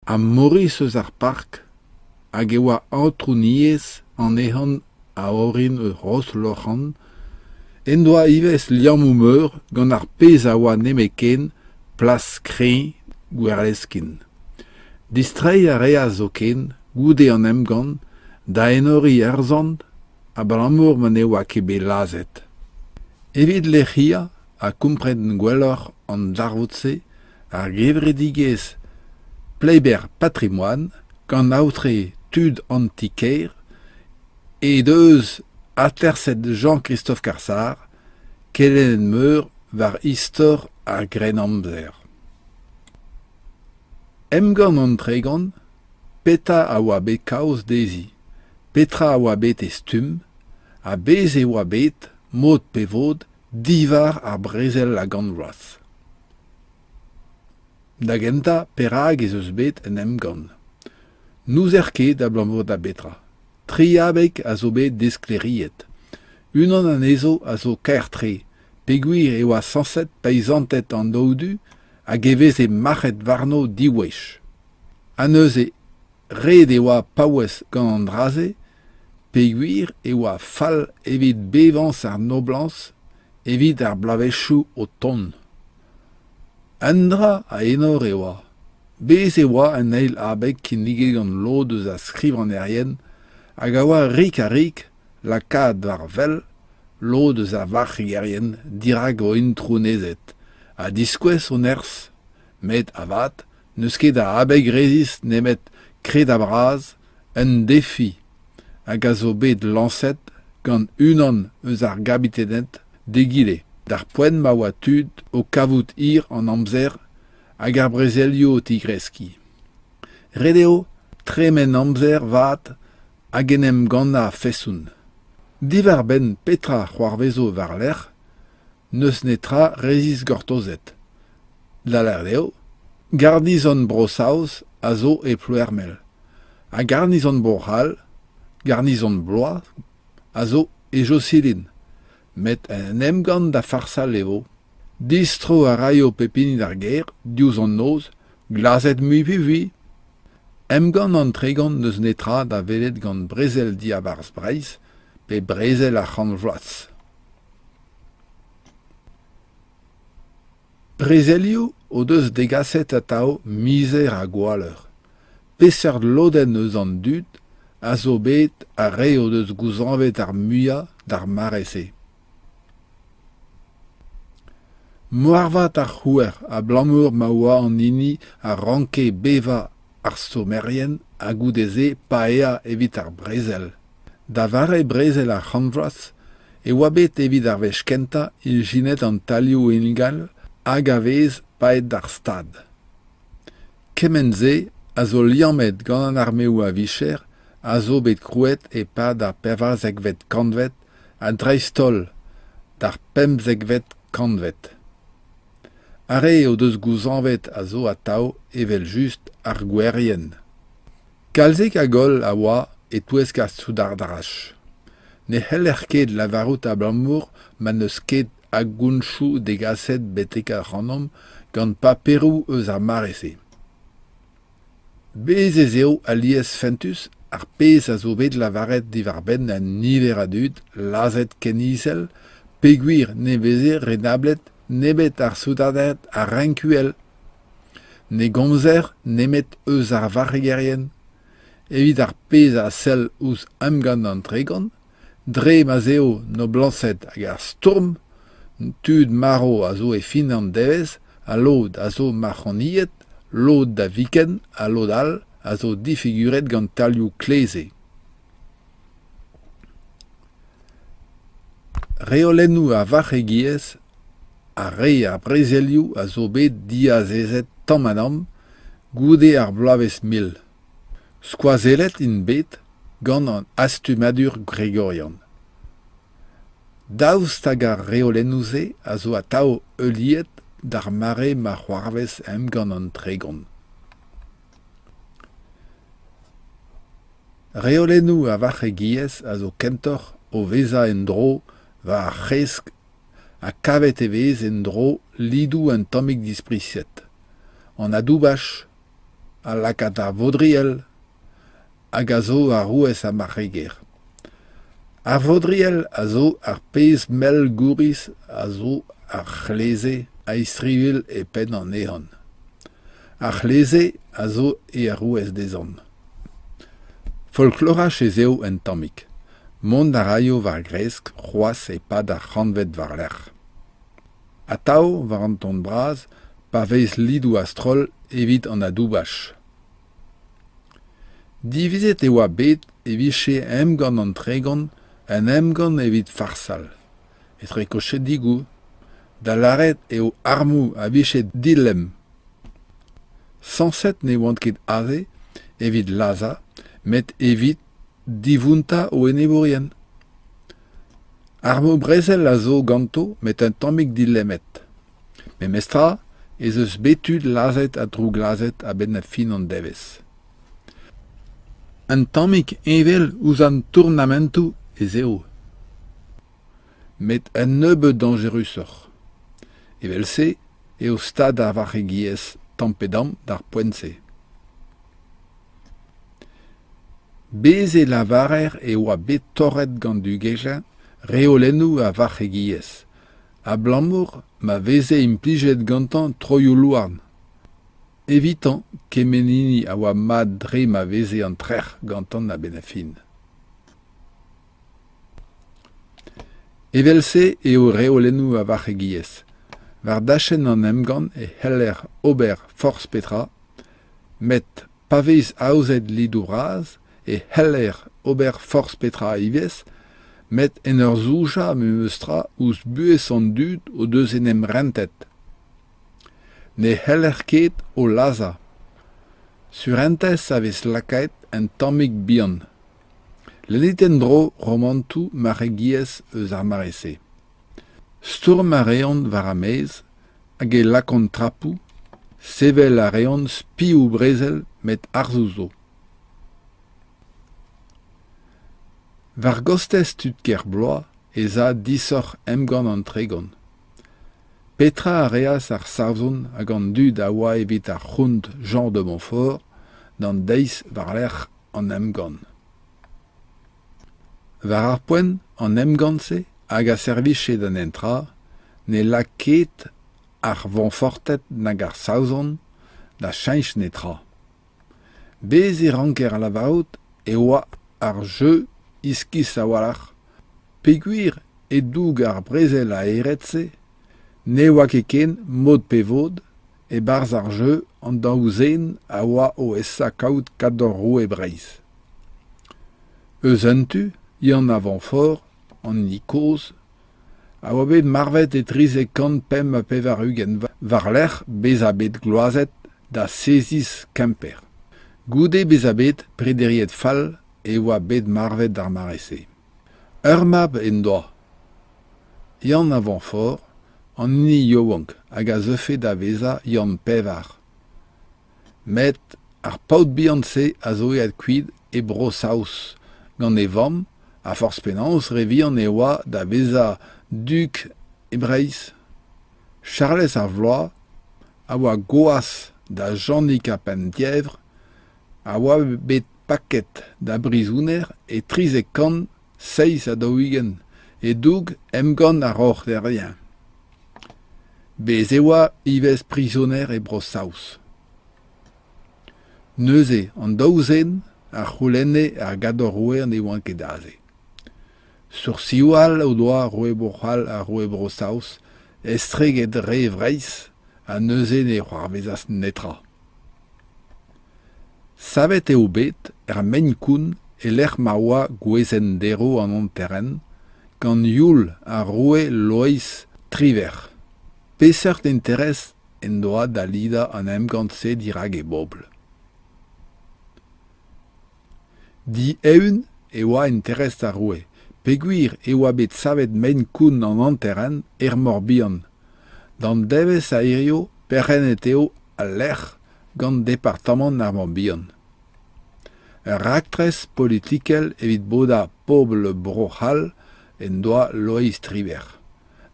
Ha Maurice eus ar park hag e oa aotrouniezh anezhañ a orin eus Rosloc'han en doa ivez liammoù meur gant ar pezh a oa nemetken plas kreñv Gwerleskin. Distreiñ a reas zoken goude an emgann da enoriñ ar sant abalamour ma ne oa ket bet lazhet. Evit lec'hiañ ha kompren gwelloc'h an darvoud-se ar gevredigezh Pleiber Patrimoine gant aotre tud an ti-kêr he deus aterset Jean-Christophe Carsard, kelenner-meur war istor ar Grennamzer. Emgann an Tregont, petra a oa bet kaoz dezhi, petra a oa bet e stumm, ha bez' e oa bet, mod pe vod, diwar ar brezel a gant vloaz. Da gentañ, perak ez eus bet un emgann ? N'ouzer ket abalamour da betra. Tri abeg a zo bet disklêriet. Unan anezho a zo kaer-tre peogwir e oa sañset peizanted an daou du hag e veze marc'het warno div wech. Ha neuze Ret e oa paouez gant an dra-se peogwir e oa fall evit bevañs ar noblañs evit ar bloavezhioù o tont. Un dra a enor e oa. Bez' e oa un eil abeg kinniget gant lod eus ar skrivagnerien hag a oa rik-ha-rik lakaat war wel lod eus ar varc'hegerien dirak o introunezed ha diskouez o nerzh, met avat N'eus ket a abeg resis nemet kredabras un defi hag a zo bet lañset gant unan eus ar gabitened d'egile d'ar poent ma oa tud o kavout hir an amzer hag ar brezelioù o tigreskiñ. Ret eo tremen amzer vat hag en em gannañ a-feson. Diwar-benn petra c'hoarvezo war-lerc'h N'eus netra resis gortozet. Da lâret eo, garnizon Bro-Saoz a zo e Ploermel ha garnizon Bro-C'hall, garnizon Blois, a zo e Josilin. Met un emgann da farsal e vo. Distro a raio pep hini d'ar gêr diouzh an noz, glazet mui-pe-vui. Emgann an 30 n'eus netra da welet gant brezel diabarzh Breizh pe brezel ar c'hant vloaz. Brezelioù o deus degaset atav mizer ha gwalleur. Peseurt lodenn eus an dud a zo bet ar re o deus gouzañvet ar muiañ d'ar mare-se ? Moarvat ar c'houer abalamour ma oa an hini a ranke bevañ ar stourmerien ha goude-se paeañ evit ar brezel. Da vare brezel ar c'hant vloaz e oa bet evit ar wech kentañ ijinet an tailhoù ingal hag a vez paeet d'ar Stad. Kement-se a zo liammet gant an armeoù a-vicher a zo bet krouet e-pad ar pevarzekvet kantved ha dreist-holl d'ar pemzekvet kantved. Ar re o deus gouzañvet a zo atav evel-just ar gouerien. Kalzik a goll a oa e-touesk ar soudardraj. Ne c'heller ket lavarout abalamour ma n'eus ket a goñchoù degaset betek ac'hanomp gant paperoù eus ar mare-se. Bez' ez eo alies fentus ar pezh a zo bet lavaret diwar-benn an niver a dud lazhet ken izel peogwir ne veze renablet nemet ar soudarded a renk uhel. Ne gomzer nemet eus ar varc'hegerien. Evit ar pezh a sell ouzh emgann an 30, dre ma'z eo noblañsed hag ar stourm, tud marv a zo e fin an devezh ha lod a zo mac'hagnet, lod da viken ha lod all a zo difiguret gant taolioù kleze. Reolennoù ar varc'hegiezh ha re ar brezelioù a zo bet diazezet tamm-ha-tamm goude ar bloavezh mil. Skoazellet int bet gant an astummadur gregorian. Daoust hag ar reolennoù-se a zo atav heuliet d'ar mare ma c'hoarvez emgann an 30. Reolennoù ar varc'hegiezh a zo kentoc'h o vezañ en-dro war ar c'hresk ha kavet e vez en-dro lidoù un tammig dispriziet. An adoubaj. ha lakaat ar vodriell hag a zo arouez ar marc'heger. Ar vodriell a zo ar pezh mell gouriz a zo ar c'hleze a-istribilh e penn anezhañ. Ar c'hleze a zo e arouez dezhañ. Folkloraj ez eo un tammig. Mont a raio war gresk c'hoazh e-pad ar c'hantved war-lerc'h. Atav war an ton bras pa vez lidoù a-stroll evit an adoubaj. Divizet e oa bet e vije emgann an 30 un emgann evit farsal, etre kochedigoù, da lâret eo armoù a vije dilemm. Sañset ne oant ket aze evit lazhañ met evit divontañ o enebourien. Armoù brezel a zo ganto met un tammig dilemmet. Memestra ez eus bet tud lazhet ha drouglazhet a-benn fin an devezh. Un tammig heñvel ouzh an tournamentoù ez eo. Met un nebeud dañjerusoc'h. Evel-se eo stad ar varc'hegiezh tamm-pe-damm d'ar poent-se. Bez' e lavarer e oa bet torret gant Du Guesclin reolennoù ar varc'hegiezh, abalamour ma veze implijet gantañ troioù-louarn. Evitañ kement hini a oa mat dre ma veze an trec'h gantañ a-benn ar fin. Evel-se eo reolennoù ar varc'hegiezh. War dachenn an emgann e c'heller ober forzh petra, met Pa vez aozet lidoù bras e c'heller ober forzh petra ivez, met en ur zoujañ memes tra ouzh buhez an dud o deus en em rentet. Ne c'heller ket o lazhañ. Surentez a vez lakaet un tammig bihan. Lennit en-dro romantoù marc'hegiezh eus ar mare-se. Stourm a reont war ar maez hag e lakaont trapoù, sevel a reont spioù brezel met harzoù zo. War gostez tud Kerblois ez a disoc'h emgann an 30. Petra a reas ar Saozon hag an dud a oa evit ar c'hont Jean de Montfort d'an deiz war-lerc'h an emgann? War ar poent, an emgann-se, hag a servije da netra, ne lak ket ar Voñforted nag ar Saozon da cheñch netra. Bez' e ranker lavarout e oa ar jeu iskis a-walc'h peogwir e-doug ar brezel aeret-se ne oa ket ken mod pe vod e-barzh ar jeu an daou zen a oa o esa kaout kador-roue Breizh. Eus un tu, Yann a Voñfort, an hini kozh, a oa bet marvet e 1385 war-lerc'h bezañ bet gloazet da seziz Kemper. Goude bezañ bet prederiet fall e oa bet marvet d'ar mare-se. Ur mab en doa, Yann a Voñfort, an hini yaouank hag a zeufe da vezañ Yann Pevar. Met ar paotr bihan-se a zo aet kuit e Bro-Saoz gant e vamm ha forzh penaos re vihan e oa da vezañ dug e Breizh. Charlez ar Vloaz a oa gwaz da Janig ha Penthièvre a oa bet paket da brizoner e 1347 e-doug emgann ar Roc'h-Derrien. Bez' e oa ivez prizoner e Bro-Saoz. Neuze an daou zen a c'houlenne ar gador-roue ne oant ket aze. Soursioù all o doa roue Bro-C'hall ha roue Bro-Saoz estreget re Vreizh ha neuze ne c'hoarvezas netra. Savet eo bet er Maine-Coon e-lec'h ma oa gwezenn-derv an hanterenn gant youl ar roue Loeiz Triver. Peseurt interest en doa da lidañ an emgann-se dirak e bobl? Dieeun e oa interest ar roue peogwir e oa bet savet Maine-Coon an hanterenn er Mor-Bihan. D'an devezh a hiziv perc'hennet eo al lec'h gant departamant ar Mor-Bihan. Ur raktres politikel evit bodañ pobl Bro-C'hall en doa Loeiz Triver,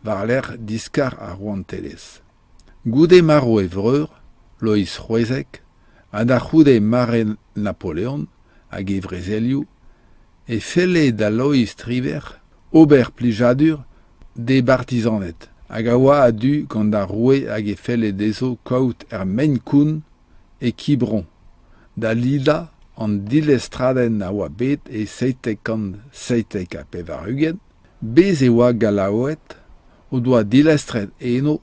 war-lerc'h diskar ar rouantelezh. Goude marv e vreur, Loeiz C'hwezek, Ha da c'houde mare Napoleon hag e vrezelioù e felle da Loeiz Trivec'h ober plijadur d'e bartizaned hag a oa a-du gant ar roue hag e felle dezho kaout ur maen-koun e Kibron da lidañ an dilestradenn a oa bet e 1797. Bez' e oa Gallaoued o doa dilestret eno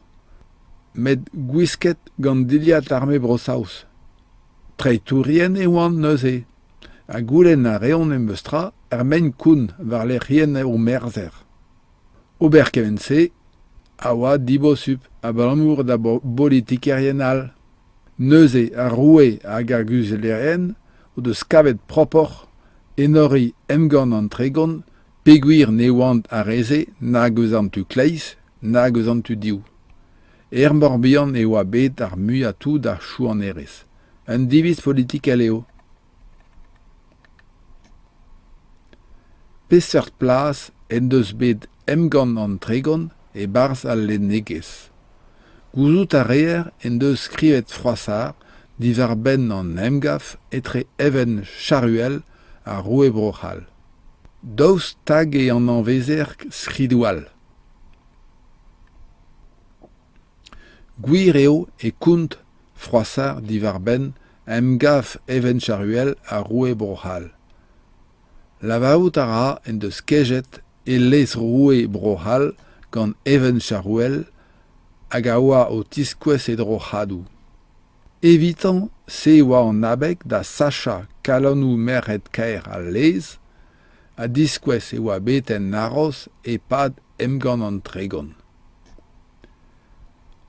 met gwisket gant dilhad arme Bro-Saoz. Treitourien e oant neuze ha goulenn a reont memes tra er maen-koun war lec'hienn o merzher. Ober kement-se a oa dibosupl abalamour da bolitikerien all. Neuze ar roue hag ar guzulerien o deus kavet propoc'h enoriñ emgann an Tregont peogwir ne oant ar re-se nag eus an tu kleiz nag eus an tu dehoù. Er Mor-Bihan e oa bet ar muiañ-tout ar chouanerezh. Un diviz politikel eo. Peseurt plas en deus bet Emgann an Tregont e-barzh al lennegezh ? Gouzout a reer en deus skrivet Froissart diwar-benn an emgav etre Even Charuel ha roue Bro-C'hall. Daoust hag e anavezer skridoù all ? Gwir eo e kont Froissart diwar-benn emgav Even Charuel ha roue Bro-C'hall. Lavarout a ra en deus kejet e lez roue Bro-C'hall gant Even Charuel hag a oa o tiskouez e droc'hadoù. Evitañ se e oa an abeg da sachañ kalonoù merc'hed-kaer al lez ha diskouez e oa bet en aroz e-pad emgann an Tregont.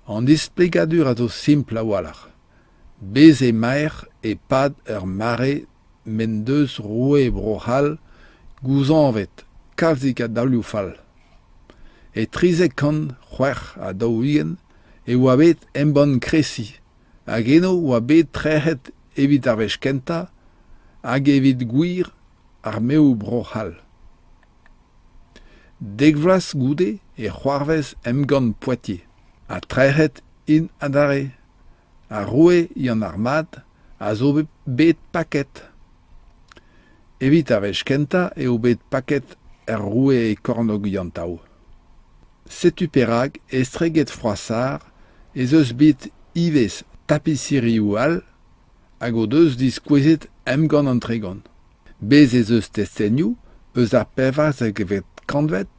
An displegadur a zo simpl a-walc'h. Bez' emaer e-pad ur mare m'en deus roue Bro-C'hall gouzañvet kalzik a daolioù fall. E 1346 e oa bet embann Crécy hag eno e oa bet trec'het evit ar wech kentañ hag evit gwir armeoù Bro-C'hall. Dek vloaz goude e c'hoarvez emgann Poitiers ha trec'het int adarre. Ar roue Yann ar Mad a zo bet paket. Evit ar wech kentañ eo bet paket ar roue e kornôg Yantav. Setu perak estreget Froissart ez eus bet ivez tapiserioù all hag o deus diskouezet emgann an Tregont. Bez' ez eus testenioù eus ar pevarzekvet kantved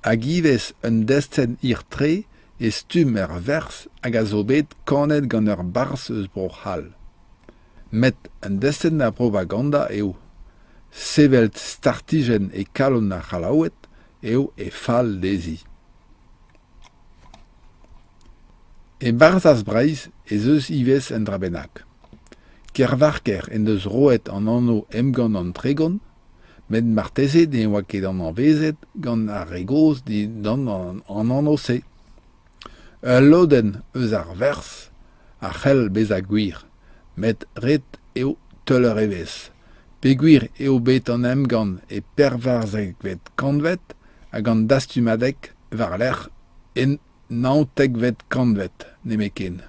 hag ivez un destenn hir-tre e stumm ur werz hag a zo bet kanet gant ur barzh eus Bro-C'hall. Met un destenn a bropaganda eo. Sevel startijenn e kalon ar C'hallaoued eo he fal dezhi. E Barzhaz Breizh ez eus ivez un dra bennak. Kervarker en deus roet an anv Emgann an Tregont, met marteze ne oa ket anavezet gant ar re gozh dindan an anv-se. Ul lodenn eus ar werz a c'hell bezañ gwir, met ret eo teuler evezh peogwir eo bet an emgann e pevarzekvet kantved hag an dastumadeg war-lerc'h en naontekvet kantved nemetken.